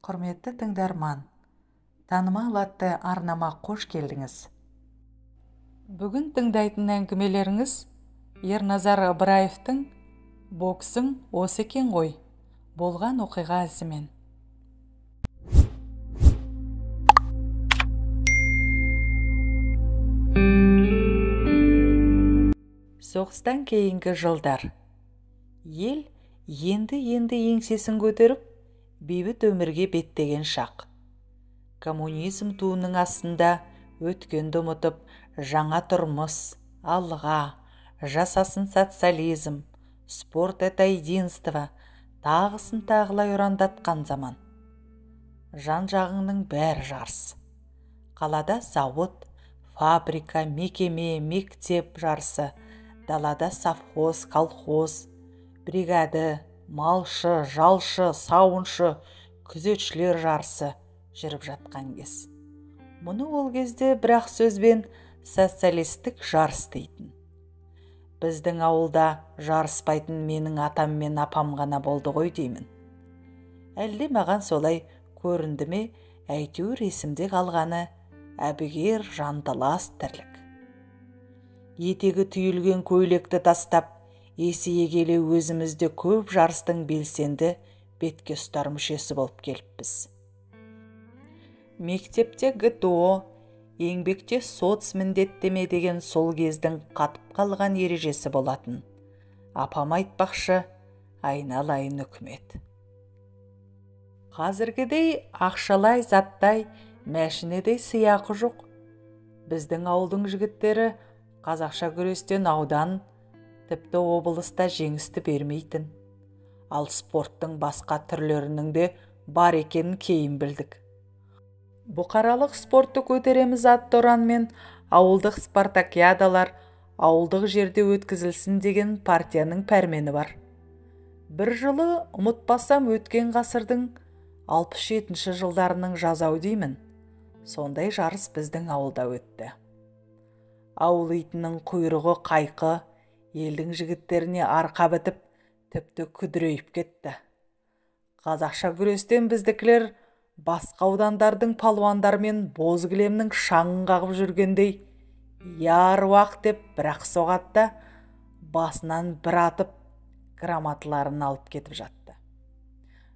Құрметті тыңдарман, танымал атты арнама қош келдіңіз. Бүгін тыңдайтын әңгімелеріңіз Ерназар Ыбыраевтың «Боксың осы екен ғой» болған оқиға ізімен. Соғыстан кейінгі жылдар. Ел енді-енді еңсесін көтеріп, бейбіт өмірге беттеген шақ. Коммунизм туының астында өткенді ұмытып, жаңа тұрмыс, алға, жасасын социализм, спорт это единство, тағысын тағылай ұрандатқан заман. Жан-жағыңның бәрі жарыс. Қалада зауыт, фабрика, мекеме, мектеп жарысы, далада совхоз, колхоз, бригада, малшы, жалшы, сауыншы, күзетшілер жарысы жүріп жатқан кез. Мұны ол кезде бірақ сөзбен социалистік жарыс дейтін. Біздің ауылда жарыспайтын менің атам мен апам ғана болды ғой деймін. Әлде маған солай көрінді ме, әйтеуір есімде қалғаны әбігер жанталас тірлік. Етегі түйілген көйлекті тастап, есейе келе өзімізде көп жарыстың белсенді бетке ұстар мүшесі болып келіппіз. Мектепте ГТО, еңбекте соц міндеттеме деген сол кездің қатып қалған ережесі болатын. Апам айтпақшы, айналайын үкімет. Қазіргідей ақшалай заттай, мәшинедей сыйақы жоқ. Біздің ауылдың жігіттері қазақша күрестен аудан, тіпті облыста жеңісті бермейтін. Ал спорттың басқа түрлерінің де бар екенін кейін білдік. Бұқаралық спортты көтереміз атты ұранмен ауылдық спартакиадалар ауылдық жерде өткізілсін деген партияның пәрмені бар. Бір жылы, ұмытпасам, өткен ғасырдың 67 жылдарының жазау деймін. Сондай жарыс біздің ауылда өтті. Ауыл итінің құйрығы қайқы, елдің жігіттеріне арқа бітіп, тіпті күдірейіп кетті. Қазақша күрестен біздікілер басқа аудандардың палуандарымен боз кілемнің шаңын қағып жүргендей яруақ деп бірақ соғады да, басынан бір атып грамоталарын алып кетіп жатты.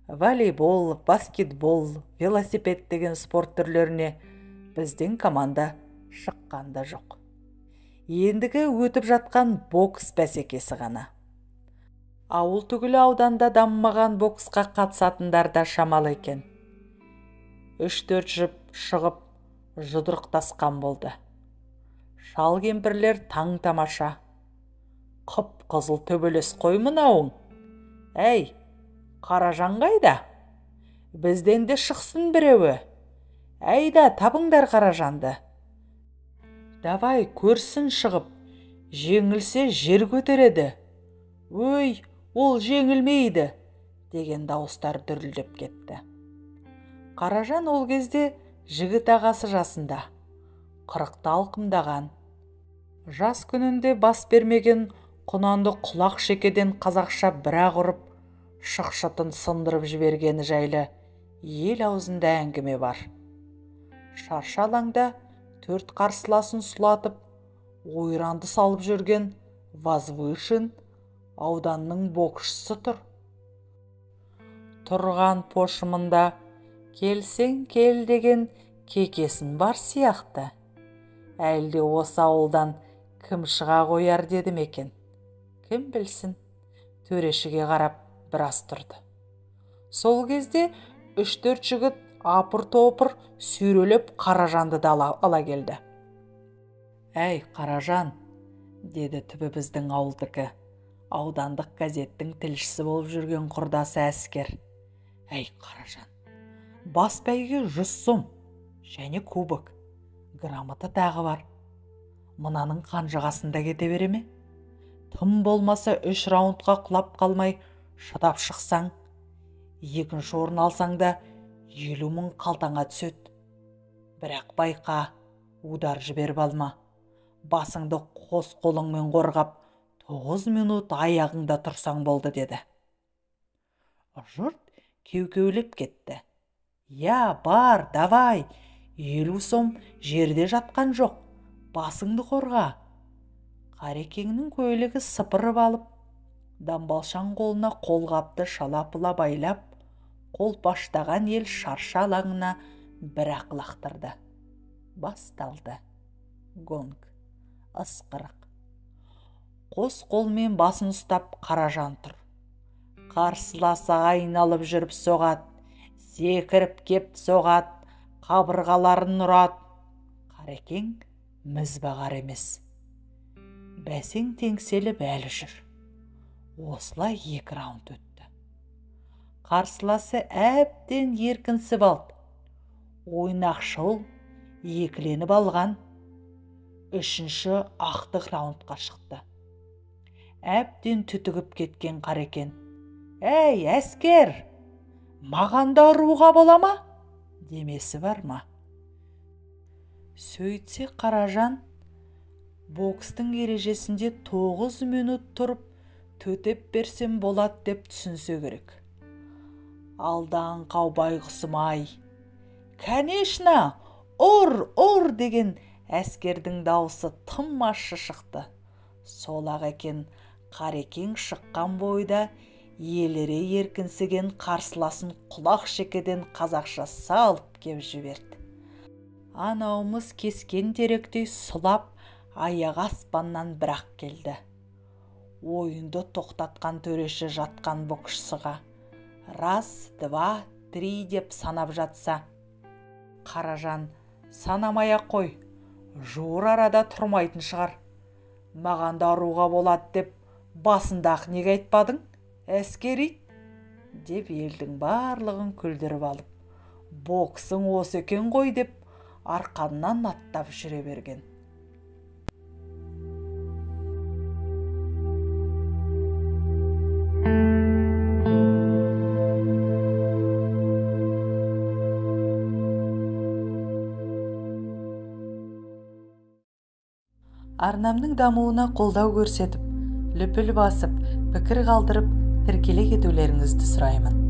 Волейбол, баскетбол, велосипед деген спорт түрлеріне біздің команда шыққан да жоқ. Ендігі өтіп жатқан бокс бәсекесі ғана. Ауыл түгілі ауданда дамымаған боксқа қатысатындар да шамалы екен. 3-4 жұп шығып, жұдырықтасқан болды. Шал кемпірлер таң тамаша. Қып-қызыл төбелес қой мынауың. Әй, Қаражан қайда? Бізден де шықсын біреуі. Әйда, табыңдар Қаражанды. Давай, көрсін шығып, жеңілсе жер көтереді. Өй, ол жеңілмейді, деген дауыстар дүрілдеп кетті. Қаражан ол кезде жігіт ағасы жасында, 40-ты алқымдаған. Жас күнінде бас бермеген құнанды құлақ шекеден қазақша бірақ ұрып, шықшытын сындырып жібергені жайлы ел аузында әңгіме бар. Шаршы алаңда 4 қарсыласын сұлатып, ойранды салып жүрген Возвышен ауданның боксшысы тұр. Тұрған пошымында келсең кел деген кекесін бар сияқты. Әлде осы ауылдан кім шыға қояр дедім екен. Кім білсін, төрешіге қарап біраз тұрды. Сол кезде 3-4 жігіт апыр-топыр сүйрелеп Қаражанды да ала келді. Әй, Қаражан, деді түбі біздің ауылдікі, аудандық газеттің тілшісі болып жүрген құрдасы Әскер. Әй, Қаражан, бас бәйге 100 сом және кубок, грамота тағы бар. Мынаның қанжығасында кете бере ме? Тым болмаса 3 раундқа құлап қалмай шыдап шықсаң, екінші орын алсаң да 50 мың қалтаңа түседі. Бірақ байқа, удар жіберіп алма. Басыңды қос қолыңмен қорғап, 9 минут аяғыңда тұрсаң болды, деді. Жұрт кеу-кеулеп кетті. Я, бар, давай, 50 сом жерде жатқан жоқ, басыңды қорға. Қарекеңнің көйлегі сыпырып алып, дамбалшаң қолына қолғапты шала-пұла байлап, қолпаштаған ел шаршы алаңына бір-ақ лақтырды. Басталды. Гонг. Ысқырық. Қос қолмен басын ұстап Қаражан тұр. Қарсыласы айналып жүріп соғады, секіріп кеп соғады, қабырғаларын ұрады. Қарекең міз бағар емес. Бәсең теңселіп әлі жүр. Осылай 2 раунд өтті. Қарсыласы әбден еркінсіп алды. Ойнақшыл екіленіп алған. 3-ші ақтық раундқа шықты. Әбден түтігіп кеткен Қарекен: «Әй, әскер, маған да ұруға бола ма?» демесі бар ма? Сөйтсе Қаражан бокстың ережесінде 9 минут тұрып төтеп берсем болады деп түсінсе керек. Алда аңқау байғұсым-ай. «Конечно, ұр, ұр!» деген әскердің даусы тым ащы шықты. Сол-ақ екен, Қарекең шыққан бойда еліре еркінсіген қарсыласын құлақ шекеден қазақша салып кеп жіберді. Анауымыз кескен теректей сұлап, аяғы аспаннан бірақ келді. Ойынды тоқтатқан төреші жатқан боксшыға «Раз, два, три» деп санап жатса, Қаражан: «Санамай-ақ қой, жуыр арада тұрмайтын шығар. Маған да ұруға болады деп басында-ақ неге айтпадың, әскер ит?» деп елдің барлығын күлдіріп алып, боксың осы екен ғой деп арқаннан аттап жүре берген. Арнамның дамуына қолдау көрсетіп, лүпіл басып, пікір қалдырып, тіркеле кетулеріңізді сұраймын.